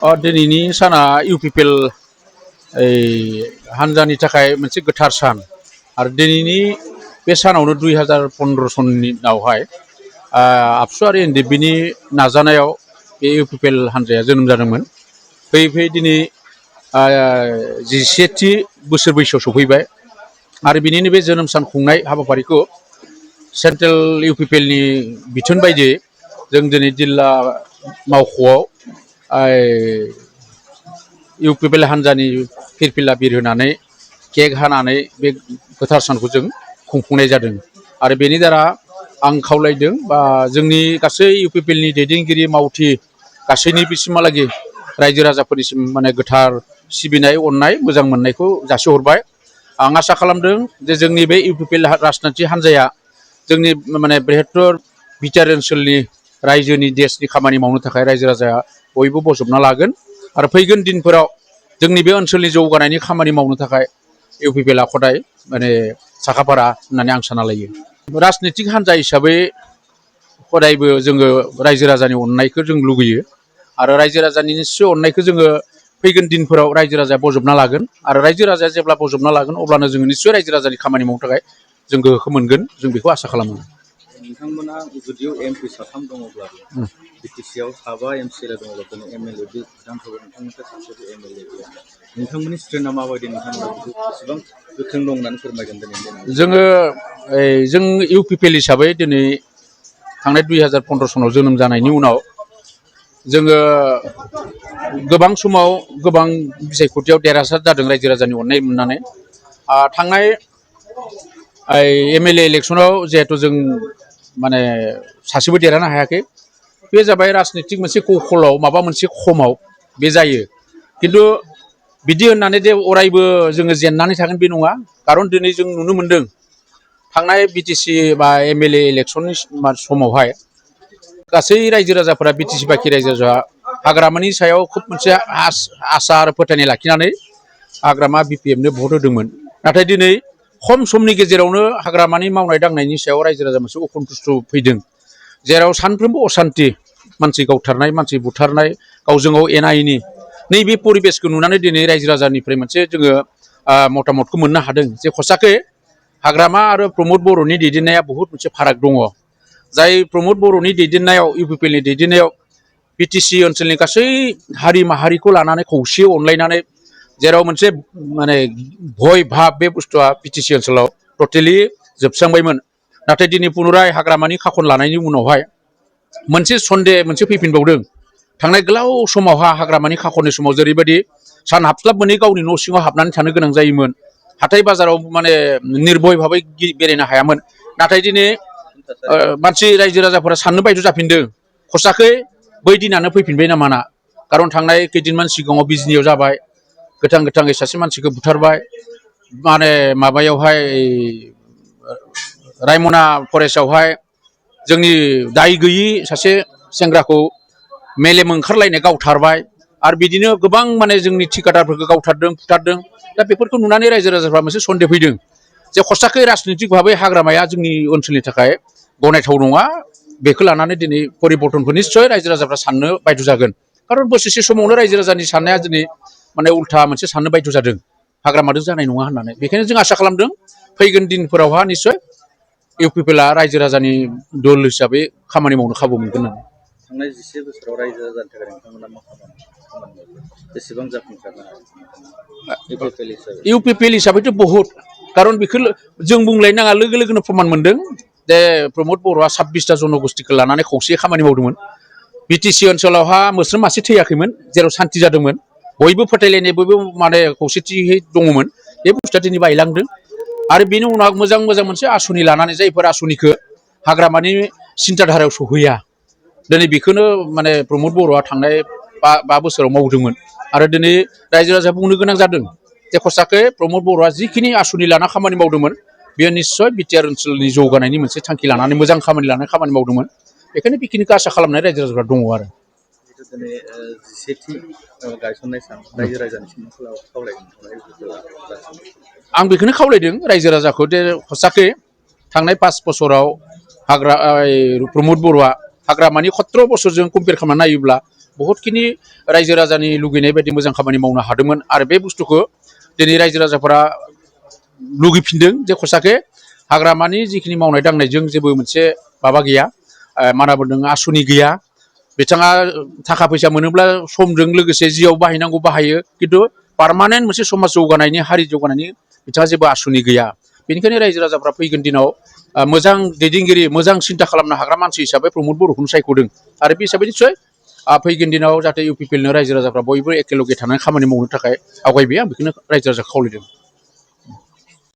दिनैनि साना इउपिपिएल हानजानि थाखाय मोनसे गोथार सान आरो दिनैनि बे सानावनो 2015 सननियावहाय आबसु आरो एनडिएफबिनि नाजानायाव बे इउपिपिएल हानजाया जोनोम जादोंमोन। फैयै फैयै दिनै 11थि बोसोर बैसोआव सफैबाय आरो बिनिनो बे जोनोम सान खुंनाय हाबाफारिखौ सेन्ट्रेल इउपिपिएलनि बिथोन बायदियै जों दिनै जिल्ला मावख'आव इउपिपिएल हानजानि फिरफिला बिरहोनानै केक हानानै बे गोथार सानखौ जों खुंफुंनाय जादों आरो बेनि दारा आं खावलायदों बा जोंनि गासै इउपिपिएलनि दैदेनगिरि मावथि गासैनि बिसिमहालागै रायजो राजाफोरनिसिम माने गोथार सिबिनाय अननाय मोजां मोननायखौ जासिहरबाय। आं आसा खालामदों जे जोंनि बे इउपिपिएल राजनिति हानजाया जोंनि माने बृहत्तर बिटिआर ओनसोलनि रायजोनि देशनि खामानि मावनो थाखाय रायजो राजाया बयबो बजबना लागोन आरो फैगोन दिनफोराव जोंनि बे ओनसोलनि जौगानायनि खामानि मावनो थाखाय इउपिपिएलआ खदाय माने साखाफारा होननानै आं सानना लायो। राजनितिक हानजा हिसाबै खदायबो जोङो रायजो राजानि अननायखौ जों लुगैयो आरो रायजो राजानि निस्सय अननायखौ जोङो फैगोन दिनफोराव रायजो राजाया बजबना लागोन आरो रायजो राजाया जेब्ला बजबना लागोन अब्लानो जोङो निस्सय रायजो राजानि खामानि मावनो थाखाय जों गोहोखौ मोनगोन जों बेखौ आसा खालामो। नोंथांमोना जुदियाव एमपि साथाम दङब्लाबो बिटिसिआव साबा एमसिएल दङब्ला दिनै एमएलए बिधानसभा नोंथांमोननिफ्राय सासेबो एमएलए गैया। नोंथांमोननि स्ट्रेन्थआ माबायदि नोंथांमोना बेसेबां गोख्रों दं होननानै फोरमायगोन दिनै? जोङो जों इउपिपिएल हिसाबै दिनै थांनाय 2015 सनाव जोनोम जानायनि उनाव जोङो गोबां समाव गोबां बिसायख'थियाव देरहासार जादों रायजो राजानि अननाय मोननानै। थांनाय एमएलए इलेक्सनाव जिहेथु जों माने सासेबो देरहानो हायाखै बे जाबाय राजनितिक मोनसे कौशलआव माबा मोनसे खमाव बे जायो खिन्थु बिदि होननानै जे अरायबो जोङो जेननानै थागोन बे नङा। खारन दिनै जों नुनो मोनदों थांनाय बिटिसि बा एमएलए इलेक्सननि समावहाय गासै रायजो राजाफोरा बिटिसि बाखि रायजो राजाया हाग्रामानि सायाव खोब मोनसे आसा आरो फोथायनाय लाखिनानै हाग्रामा बिपिएफनो भट होदोंमोन। नाथाय दिनै खम समनि गेजेरावनो हाग्रामानि मावनाय दांनायनि सायाव रायजो राजा मोनसे असन्तुष्ट फैदों जेराव सानफ्रोमबो असान्ति मानसि गावथारनाय मानसि बुथारनाय गावजों गाव एना एनि नैबे परिबेसखौ नुनानै दिनै रायजो राजानिफ्राय मोनसे जोङो मतामतखौ मोननो हादों जे खसाके हाग्रामा आरो प्रमद बर'नि दैदेननाया बहुद मोनसे फाराग दङ। जाय प्रमद बर'नि दैदेननायाव इउपिपिएलनि दैदेननायाव बिटिसि ओनसोलनि गासै हारि माहारिखौ लानानै खौसे अनलायनानै जेराव मोनसे माने भय भाब बे बुस्थुआ बिटिसि ओनसोलाव टटेलि जोबस्रांबायमोन। नाथाय दिनै पुनराय हाग्रामानि खाखन लानायनि उनावहाय मोनसे सन्देह मोनसे फैफिनबावदों। थांनाय गोलाव समावहा हाग्रामानि खाखननि समाव जेरैबायदि सान हाबस्लाब मोनै गावनि न' सिङाव हाबनानै थानो गोनां जायोमोन, हाथाय बाजाराव माने निर्भय भाबै बेरायनो हायामोन। नाथाय दिनै मानसि रायजो राजाफोरा साननो बायद' जाफिनदों खसाकै बै दिनानो फैफिनबाय नामा ना। खारन थांनाय खैदिनमान सिगाङाव बिजनियाव जाबाय, गोथां गोथाङै सासे मानसिखौ बुथारबाय, माने माबायावहाय रायमना फरेस्टआवहाय जोंनि दाय गैयि सासे सेंग्राखौ मेलेम ओंखारलायनाय गावथारबाय आरो बिदिनो गोबां माने जोंनि थिकादारफोरखौ गावथारदों बुथारदों। दा बेफोरखौ नुनानै रायजो राजाफ्रा मोनसे सन्देह फैदों जे खसाकै राजनितिक भाबै हाग्रामाया जोंनि ओनसोलनि थाखाय गनायथाव नङा। बेखौ लानानै दिनै परिबर्तनखौ निस्सय रायजो राजाफ्रा साननो बायद' जागोन। खारन बोसोरसे समावनो रायजो राजानि साननाया दिनै माने उल्था मोनसे साननो बायद' जादों हाग्रामाजों जानाय नङा होननानै। बेखायनो जों आसा खालामदों फैगोन दिनफोरावहा निस्सय इउपिपिएलआ रायजो राजानि दल हिसाबै खामानि मावनो खाबु मोनगोन होननानै। थांनाय 11 बोसोराव रायजो राजानि थाखाय नोंथांमोना मा खामानि मावदों? बेसेबां जाफुंसारनो हादों इउपिपिएल हिसाबैथ' बहुद। खारन बेखौ जों बुंलायनाङा लोगो लोगोनो प्रमान मोनदों जे प्रमद बर'आ 26टा जनगोष्ठीखौ लानानै खौसे खामानि मावदोंमोन। बिटिसि ओनसोलावहा मोस्रोम मासे थैयाखैमोन जेराव सान्थि जादोंमोन, बयबो फोथायलायनाय बयबो माने खौसेथियै दङमोन। बे बुस्थुआ दिनै बायलांदों आरो बेनि उनाव मोजां मोजां मोनसे आसनि लानानै जायफोर आसनिखौ हाग्रामानि सिन्ताधारायाव सहैया दिनै बेखौनो माने प्रमद बर'आ थांनाय 5 बोसोराव मावदोंमोन आरो दिनै रायजो राजाया बुंनो गोनां जादों जे खसाकै प्रमद बर'आ जिखिनि आसनि लाना खामानि मावदोंमोन बेयो निस्सय बिटिआर ओनसोलनि जौगानायनि मोनसे थांखि लानानै मोजां खामानि लानानै खामानि मावदोंमोन। बेखायनो बेखिनिखौ आसा खालामनाय रायजो राजाफ्रा दङ आरो। दिनै 11थि गायसननाय सान रायजो राजानिसिम खावलायगोन। आं बेखौनो खावलायदों रायजो राजाखौ जे खसाकै थांनाय 5 बोसोराव प्रमद बर'आ हाग्रामानि 17 बोसोरजों कम्पेयार खालामनानै नायोब्ला बहुतखिनि रायजो राजानि लुगैनाय बायदि मोजां खामानि मावनो हादोंमोन आरो बे बुस्थुखौ दिनै रायजो राजाफोरा लुगैफिनदों जे खसाके हाग्रामानि जिखिनि मावनाय दांनायजों जेबो मोनसे माबा गैया मा होनना बुंदों आसुनि गैया बिथाङा थाखा फैसा मोनोब्ला समजों लोगोसे जियाव बाहायनांगौ बाहायो खिन्थु पार्मानेन्ट मोनसे समाज जौगानायनि हारि जौगानायनि बिथाङा जेबो आसुनि गैया बेनिखायनो रायजो राजाफ्रा फैगोन दिनाव मोजां दैदेनगिरि मोजां सिन्था खालामनो हाग्रा मानसि हिसाबै प्रमद बर'खौनो सायख'दों आरो बे हिसाबै निस्सय फैगोन दिनाव जाहाथे इउ पि पि एल नो रायजो राजाफ्रा बयबो एखेलगे थानानै खामानि मावनो थाखाय आवगायबाय आं बेखौनो रायजो राजाखौ खावलायदों